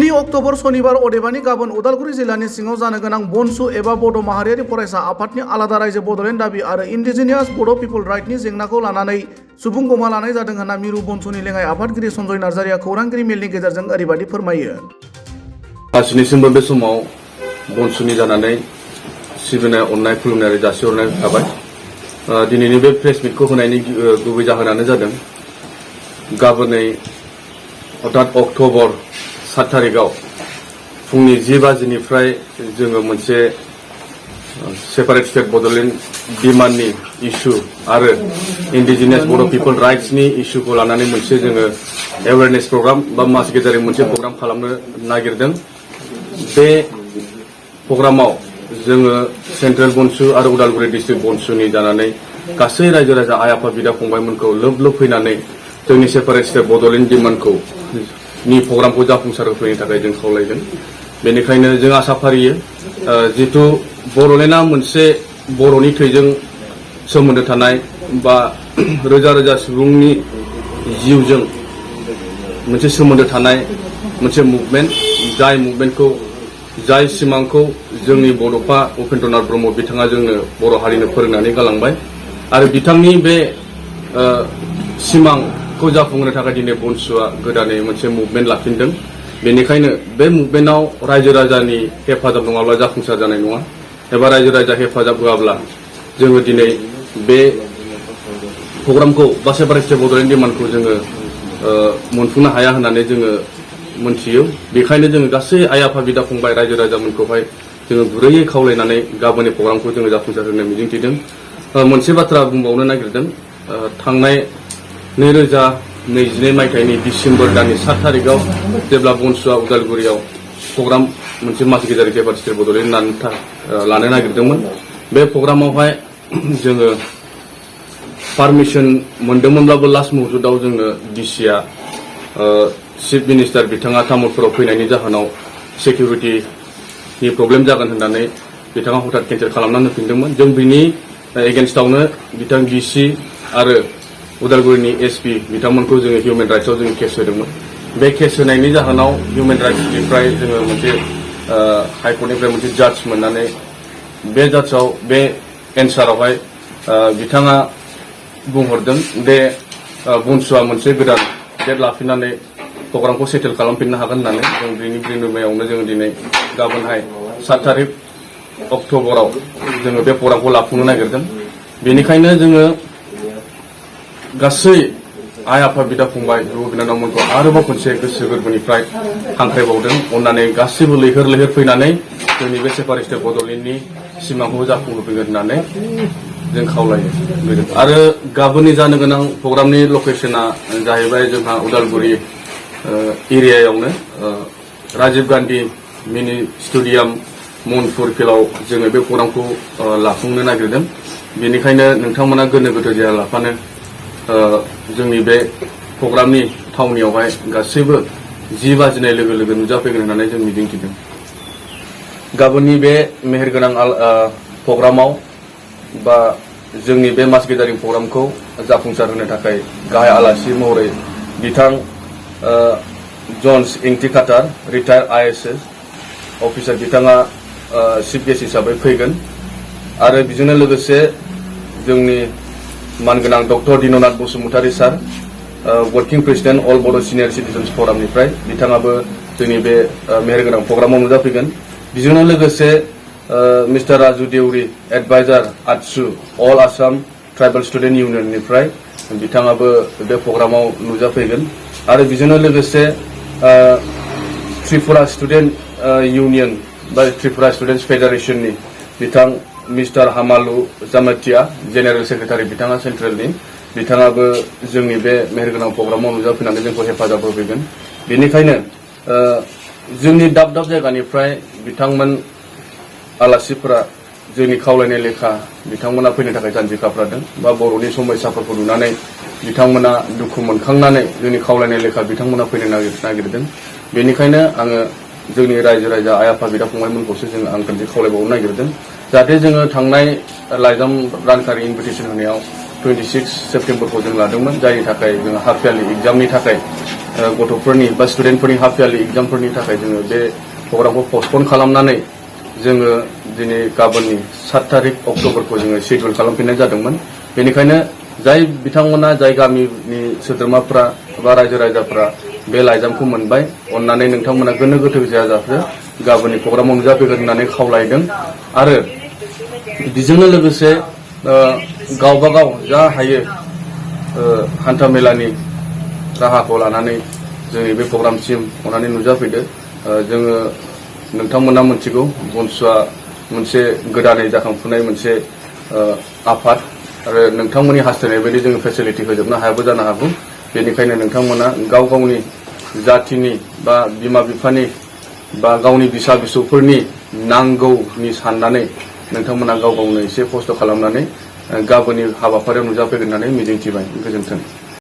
स्नि अक्ट'बर सनिबार अदेबानि गाबोन उदालगुरि जिल्लानि सिङाव जानो गोनां बनसु एबा बड' माहारियारि फरायसा आफादनि आलादा रायजो बड'लेण्ड दाबि आरो इन्डिजिनियास बड' पिपल राइटनि जेंनाखौ लानानै सुबुं गोमालानाय जादों होनना मिरु बनसुनि लेङाइ आफादगिरि सन्जय नार्जारिया खौरांगिरि मेलनि गेजेरजों ओरैबायदि फोरमायो। गासैनिसिमबो बे समाव बनसुनि जानानै सिबिनाय अननाय खुलुमनाय जासिहरनाय थाबाय। दिनैनि बे प्रेस मिटखौ होनायनि गुबै जाहोनानो जादों गाबोनै अर्थात अक्ट'बर 7 तारिखआव फुंनि 10 बाजिनिफ्राय जोङो मोनसे सेपारेट स्टेट बड'लेण्ड डिमान्डनि इस्यु आरो इन्डिजिनियास बर' पिपल राइट्सनि इस्युखौ लानानै मोनसे जोङो एवेयारनेस प्रग्राम बा मास गेदारिं मोनसे प्रग्राम खालामनो नागिरदों। बे प्रग्रामाव जोङो सेन्ट्रेल बनसु आरो उदालगुरि डिस्ट्रिक्ट बनसुनि जानानै गासै रायजो राजा आइ आफा बिदा फंबायमोनखौ लोब लोब फैनानै जोंनि सेपारेट स्टेट बड'लेण्ड डिमान्डखौ नि प्रग्रामखौ जाफुंसार होफैनो थाखाय जों खावलायदों। बेनिखायनो जों आसा फारियो जितु बड'लेण्डआ मोनसे बर'नि थैजों सोमोन्दो थानाय बा रोजा रोजा सुबुंनि जिउजों मोनसे सोमोन्दो थानाय मोनसे मुभमेन्ट, जाय मुभमेन्टखौ जाय सिमांखौ जोंनि बड'फा उपेन्द्रनाथ ब्रह्म बिथाङा जोंनो बर' हारिनो फोरोंनानै गालांबाय आरो बिथांनि बे सिमांखौ जाफुंहोनो थाखाय दिनै बनसुआ गोदानै मोनसे मुभमेन्ट लाफिनदों। बेनिखायनो बे मुभमेन्टआव रायजो राजानि हेफाजाब नङाब्ला जाफुंसार जानाय नङा एबा रायजो राजा हेफाजाब होआब्ला जोङो दिनै बे प्रग्रामखौ बा सेपारेट स्टेट बड'लेण्ड डिमान्डखौ जोङो मोनफुंनो हाया होननानै जोङो मोनथियो। बेखायनो जोङो गासै आइ आफा बिदा फंबाय रायजो राजामोनखौहाय जोङो गुरैयै खावलायनानै गाबोननि प्रग्रामखौ जोङो जाफुंसार होनो मिजिंथिदों। मोनसे बाथ्रा बुंबावनो नागिरदों। थांनाय 2022 मायथाइनि डिसेम्बर दाननि 7 तारिखआव जेब्ला बनसुआ उदालगुरियाव प्रग्राम मोनसे मास गेदारिं सेपारेट स्टेट बड'लेण्ड लानो नागिरदोंमोन। बे प्रग्रामावहाय जोङो पारमिसन मोनदोंमोनब्लाबो लास्ट मुहुर्तआव जोंनो डिसिआ चिफ मिनिस्टार बिथाङा तामुलपुराव फैनायनि जाहोनाव सिकिउरिटिनि प्रब्लेम जागोन होननानै बिथाङा हठात केन्सेल खालामनानै होफिनदोंमोन। जों बिनि एगेन्स्टआवनो बिथां डिसि आरो उदालगुरिनि एसपि बिथांमोनखौ जोङो हिउमेन राइट्सआव जोङो केस होदोंमोन। बे केस होनायनि जाहोनाव हिउमेन राइट्सनिफ्राय जोङो मोनसे हाइकर्टनिफ्राय मोनसे जाज मोननानै बे जाजआव बे एन्सारावहाय बिथाङा बुंहरदों दे बनसुआ मोनसे गोदान डेट लाफिननानै प्रग्रामखौ सेटेल खालामफिननो हागोन होननानै जों बिनि बिनिमयावनो जोङो दिनै गाबोनहाय 7 तारिख अक्ट'बराव जोङो बे प्रग्रामखौ लाफुंनो नागिरदों। बेनिखायनो जोङो गासै आइ आफा बिदा फंबाय बिब' बिनानावमोनखौ आरोबाव खनसे गोसो गोरबोनिफ्राय हांख्रायबावदों। अननानै गासैबो लैहोर लैहोर फैनानै जोंनि बे सेपारेट स्टेट बड'लेण्डनि सिमांखौ जाफुंहोफैगोन होननानै जों खावलायो। आरो गाबोननि जानो गोनां प्रग्रामनि लकेसना जाहैबाय जोंहा उदालगुरि एरियायावनो राजीव गान्धी मिनि स्टेडियाम मनपुर फिल्डआव जोङो बे प्रग्रामखौ लाफुंनो नागिरदों। बेनिखायनो नोंथांमोना गोनो गोथो जायालाफानो जोंनि बे प्रग्रामनि थावनियावहाय गासैबो 10 बाजिनाय लोगो लोगो नुजाफैगोन होननानै जों मिजिंथिदों। गाबोननि बे मेहेरगोनां प्रग्रामाव बा जोंनि बे मास गेदारिं प्रग्रामखौ जाफुंसार होनो थाखाय गाहाय आलासि महरै बिथां जन्स इंथि काटार रिटायार्ड IAS अफिसार बिथाङा चिफ गेस्ट हिसाबै फैगोन आरो बेजोंनो लोगोसे जोंनि मानगोनां डक्टर दिननाथ बसुमतारी सार वर्किं प्रेसिडेन्ट अल बड' सिनियर सिटिजेन्स फरामनिफ्राय बिथाङाबो जोंनि बे मेहेरगोनां प्रग्रामाव नुजाफैगोन। बेजोंनो लोगोसे मिस्टार राजु देउरि एडभाइजार आटसु अल आसाम ट्राइबेल स्टुडेन्ट इउनियननिफ्राय बिथाङाबो बे प्रग्रामाव नुजाफैगोन आरो बेजोंनो लोगोसे त्रिपुरा स्टुडेन्ट इउनियन बा त्रिपुरा स्टुडेन्टस फेडारेसननि बिथां मिस्टार हामालु जामातिया जेनेरेल सेक्रेटारि बिथाङा सेन्ट्रेलनि बिथाङाबो जोंनि बे मेहेरगोनां प्रग्रामाव नुजाफैनानै जोंखौ हेफाजाब होफैगोन। बेनिखायनो जोंनि दाब दाब जायगानिफ्राय बिथांमोन आलासिफोरा जोंनि खावलायनाय लेखा बिथांमोना फैनो थाखाय जानजि खाफ्रादों बा बर'नि समयसाफोरखौ नुनानै बिथांमोना दुखु मोनखांनानै जोंनि खावलायनाय लेखा बिथांमोना फैनो नागिरदों। बेनिखायनो आङो जोंनि रायजो राजा आइ आफा बिदा फंबायमोनखौसो आं खनसे खावलायबावनो नागिरदों जाहाथे जोङो थांनाय लाइजाम रानखारि इनभिटेसन होनायाव 26 सेप्टेम्बरखौ जों लादोंमोन जायनि थाखाय जों हाफ यारलि एग्जामनि थाखाय गथ'फोरनि बा स्टुडेन्टफोरनि हाफ यारलि एग्जामफोरनि थाखाय जोङो बे प्रग्रामखौ पस्टपन खालामनानै जोङो दिनै गाबोननि 7 तारिख अक्ट'बरखौ जोङो शेड्युल खालामफिननाय जादोंमोन। बेनिखायनो जाय बिथांमोना जाय गामिनि सोद्रोमाफ्रा बा रायजो राजाफ्रा बे लाइजामखौ मोनबाय अन्नानै नोंथांमोना गोनो गोथो जाजासे गाबोननि प्रग्रामाव नुजाफैगोन होननानै खावलायदों आरो बेजोंनो लोगोसे गावबा गाव जा हायो हान्था मेलानि राहाखौ लानानै जोंनि बे प्रग्रामसिम अन्नानै नुजाफैदो। जोङो नोंथांमोना मिथिगौ बनसुआ मोनसे गोदानै जाखांफुनाय मोनसे आफाद आरो नोंथांमोननि हास्थायनाय बायदि जोङो फेसिलिटि होजोबनो हायाबो जानो हागौ। बेनिखायनो नोंथांमोना गाव गावनि जाथिनि बा बिमा बिफानि बा गावनि बिसा बिसौफोरनि नांगौनि साननानै नोंथांमोना गाव गावनो एसे खस्थ' खालामनानै गाबोननि हाबाफारियाव नुजाफैगोन होननानै मिजिंथिबाय। गोजोन्थों।